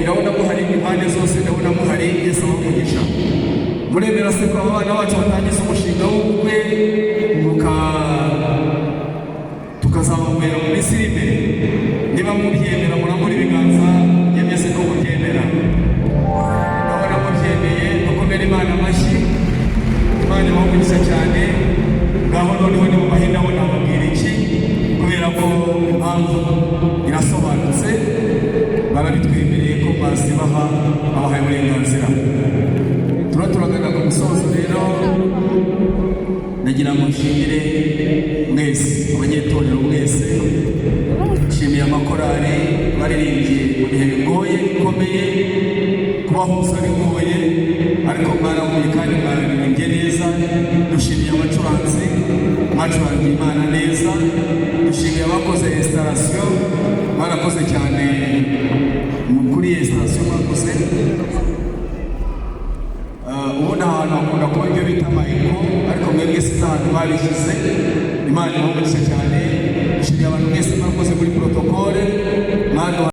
Ndabona muhari impande zose, ndabona muhari. Yesu abahe umugisha. Muremera se ko aba bana bacu batangiza umushinga w'ubukwe, tukazabanywera mu minsi iri imbere? Niba mubyemera, murambura ibiganza yemeze ko mubyemera. Ndabona mubyemeye. Dukomere Imana amashyi. Imana ibahe umugisha cyane. Ngaho noneho ni mu mahina, bo nababwira iki? Kubera ko impamvu irasobanutse, barabitwemereye ko bazibaha, babahaye uburenganzira. Turagana ku musozo rero. Ndagira ngo nshimire mwese abanyetorero mwese, nshimiye amakorari baririmbye mu bihe bigoye bikomeye. Kubahuza bigoye, ariko mwarahuye kandi mwaririmbye neza. Dushimiye abacuranzi, mwacurangiye Imana neza. Dushimiye abakoze installation, mwarakoze cyane kuri installation mwakoze. Ubundi ahantu hakunda kuba ibyo bita ama écho, ariko mwebwe sinzi ahantu babishyize. Imana ibahe umugisha cyane.